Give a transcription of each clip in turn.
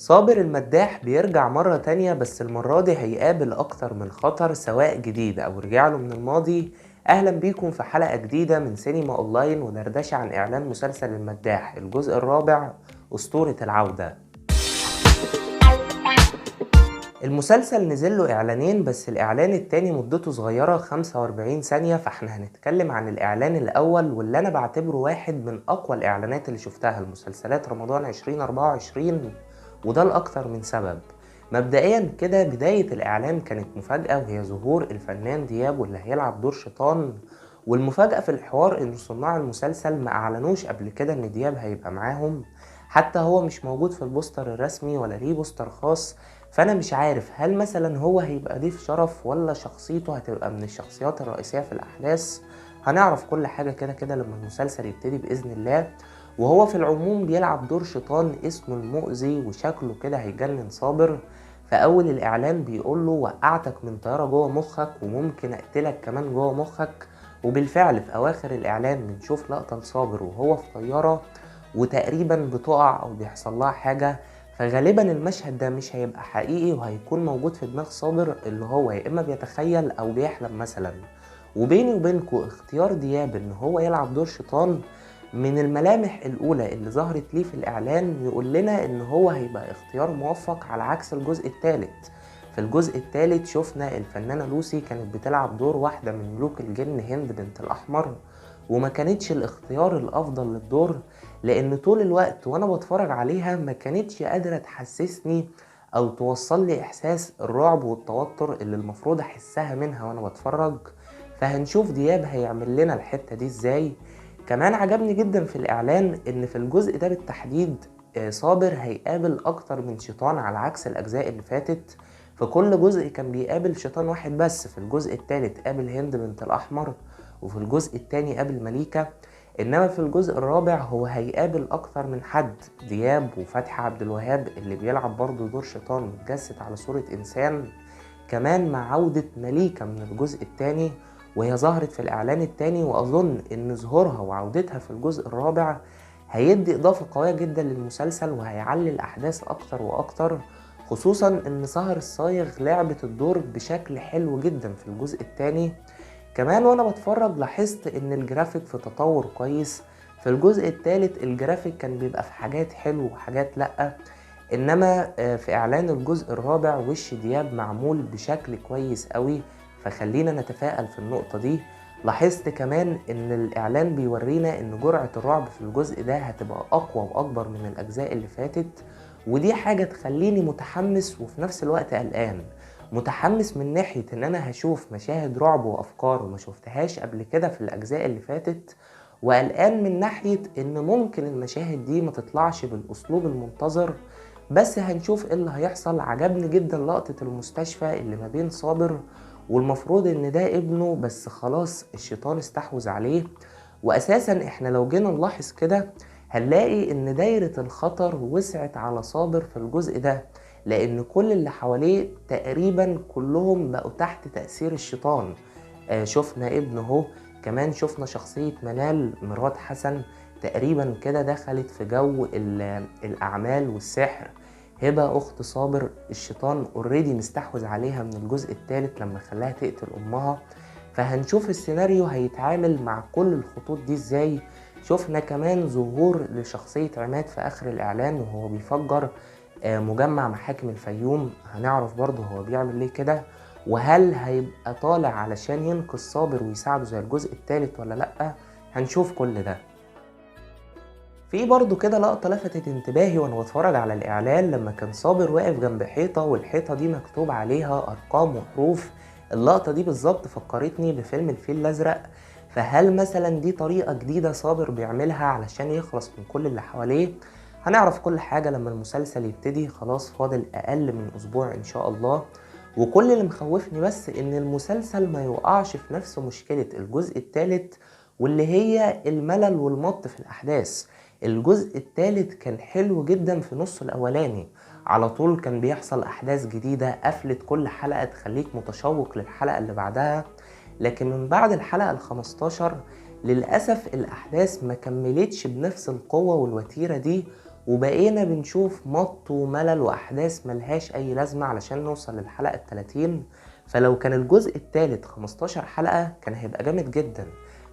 صابر المداح بيرجع مرة تانية، بس المرة دي هيقابل أكتر من خطر سواء جديد أو رجع له من الماضي. أهلا بيكم في حلقة جديدة من سينما أونلاين ودردشة عن إعلان مسلسل المداح الجزء الرابع أسطورة العودة. المسلسل نزل له إعلانين، بس الإعلان التاني مدته صغيرة 45 ثانية، فاحنا هنتكلم عن الإعلان الأول واللي أنا بعتبره واحد من أقوى الإعلانات اللي شفتها المسلسلات رمضان 2024، وده لأكتر من سبب. مبدئيا كده بداية الإعلان كانت مفاجأة، وهي ظهور الفنان دياب واللي هيلعب دور شيطان. والمفاجأة في الحوار إن صناع المسلسل ما أعلنوش قبل كده إن دياب هيبقى معاهم، حتى هو مش موجود في البوستر الرسمي ولا ليه بوستر خاص. فأنا مش عارف هل مثلا هو هيبقى ضيف شرف ولا شخصيته هتبقى من الشخصيات الرئيسية في الأحداث. هنعرف كل حاجة كده كده لما المسلسل يبتدي بإذن الله. وهو في العموم بيلعب دور شيطان اسمه المؤذي، وشكله كده هيجنن صابر. فأول الإعلان بيقوله وقعتك من طيارة جوه مخك وممكن أقتلك كمان جوه مخك، وبالفعل في أواخر الإعلان بنشوف لقطة لصابر وهو في طيارة وتقريبا بتقع أو بيحصل لها حاجة. فغالبا المشهد ده مش هيبقى حقيقي وهيكون موجود في دماغ صابر اللي هو يا إما بيتخيل أو بيحلم مثلا. وبيني وبينكو اختيار دياب إن هو يلعب دور شيطان من الملامح الأولى اللي ظهرت ليه في الإعلان يقول لنا إن هو هيبقى اختيار موفق، على عكس الجزء الثالث. في الجزء الثالث شفنا الفنانة لوسي كانت بتلعب دور واحدة من ملوك الجن هند بنت الأحمر، وما كانتش الاختيار الأفضل للدور، لأن طول الوقت وأنا بتفرج عليها ما كانتش قادرة تحسسني أو توصل لي إحساس الرعب والتوتر اللي المفروض أحسها منها وأنا بتفرج. فهنشوف دياب هيعمل لنا الحتة دي إزاي. كمان عجبني جدا في الإعلان إن في الجزء ده بالتحديد صابر هيقابل أكتر من شيطان على عكس الأجزاء اللي فاتت. في كل جزء كان بيقابل شيطان واحد بس، في الجزء الثالث قابل هند بنت الأحمر، وفي الجزء الثاني قابل مليكة. إنما في الجزء الرابع هو هيقابل أكتر من حد، دياب وفتحي عبد الوهاب اللي بيلعب برضه دور شيطان متجسد على صورة إنسان، كمان مع عودة مليكة من الجزء الثاني وهي ظهرت في الإعلان الثاني. وأظن إن ظهورها وعودتها في الجزء الرابع هيدي إضافة قوية جدا للمسلسل وهيعلي الأحداث أكتر وأكتر، خصوصا إن سهر الصايغ لعبت الدور بشكل حلو جدا في الجزء الثاني. كمان وأنا بتفرج لاحظت إن الجرافيك في تطور كويس. في الجزء الثالث الجرافيك كان بيبقى في حاجات حلو وحاجات لأ، إنما في إعلان الجزء الرابع وش دياب معمول بشكل كويس قوي، فخلينا نتفائل في النقطة دي. لاحظت كمان ان الاعلان بيورينا ان جرعة الرعب في الجزء ده هتبقى اقوى واكبر من الاجزاء اللي فاتت، ودي حاجة تخليني متحمس وفي نفس الوقت قلقان. متحمس من ناحية ان انا هشوف مشاهد رعب وافكار وما شفتهاش قبل كده في الاجزاء اللي فاتت، وقلقان من ناحية ان ممكن المشاهد دي ما تطلعش بالاسلوب المنتظر، بس هنشوف ايه اللي هيحصل. عجبني جدا لقطة المستشفى اللي ما بين صابر والمفروض ان ده ابنه، بس خلاص الشيطان استحوذ عليه. واساسا احنا لو جينا نلاحظ كده هنلاقي ان دايرة الخطر وسعت على صابر في الجزء ده، لان كل اللي حواليه تقريبا كلهم بقوا تحت تأثير الشيطان. شفنا ابنه اهو، كمان شفنا شخصية منال مرات حسن تقريبا كده دخلت في جو الاعمال والسحر. هبة أخت صابر الشيطان already مستحوذ عليها من الجزء الثالث لما خلاها تقتل أمها. فهنشوف السيناريو هيتعامل مع كل الخطوط دي ازاي. شفنا كمان ظهور لشخصية عماد في آخر الإعلان وهو بيفجر مجمع محاكم الفيوم، هنعرف برضه هو بيعمل ليه كده، وهل هيبقى طالع علشان ينقذ صابر ويساعده زي الجزء الثالث ولا لأ. هنشوف كل ده. في برضو كده لقطة لفتت انتباهي وانا بتفرج على الإعلان، لما كان صابر واقف جنب حيطة والحيطة دي مكتوب عليها أرقام وحروف. اللقطة دي بالظبط فكرتني بفيلم الفيل الأزرق. فهل مثلا دي طريقة جديدة صابر بيعملها علشان يخلص من كل اللي حواليه؟ هنعرف كل حاجة لما المسلسل يبتدي، خلاص فاضل أقل من أسبوع إن شاء الله. وكل اللي مخوفني بس إن المسلسل ما يوقعش في نفس مشكلة الجزء الثالث واللي هي الملل والمط في الأحداث. الجزء الثالث كان حلو جدا في نصه الأولاني، على طول كان بيحصل أحداث جديدة، قفلت كل حلقة تخليك متشوق للحلقة اللي بعدها. لكن من بعد الحلقة ال15 للأسف الأحداث ما كملتش بنفس القوة والوتيرة دي، وبقينا بنشوف مط وملل وأحداث ملهاش أي لازمة علشان نوصل للحلقة 30. فلو كان الجزء الثالث 15 حلقة كان هيبقى جامد جدا.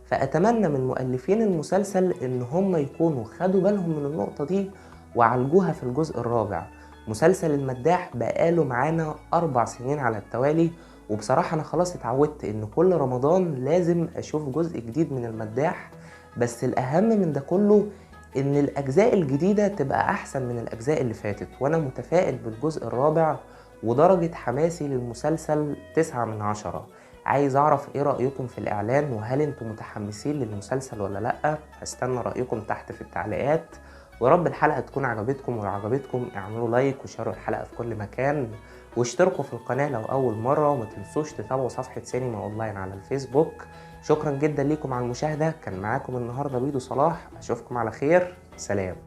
فأتمنى من مؤلفين المسلسل إن هم يكونوا خدوا بالهم من النقطة دي وعالجوها في الجزء الرابع. مسلسل المداح بقاله معانا 4 سنين على التوالي، وبصراحة أنا خلاص اتعودت إن كل رمضان لازم أشوف جزء جديد من المداح. بس الأهم من ده كله إن الأجزاء الجديدة تبقى أحسن من الأجزاء اللي فاتت، وأنا متفائل بالجزء الرابع ودرجة حماسي للمسلسل 9 من 10. عايز أعرف إيه رأيكم في الإعلان، وهل أنتم متحمسين للمسلسل ولا لأ؟ هستنى رأيكم تحت في التعليقات، ورب الحلقة تكون عجبتكم، ولو عجبتكم اعملوا like وشاروا الحلقة في كل مكان، واشتركوا في القناة لو أول مرة، وما تنسوش تتابعوا صفحة سينما أونلاين على الفيسبوك. شكرا جدا ليكم على المشاهدة، كان معاكم النهاردة بيدو صلاح، أشوفكم على خير، سلام.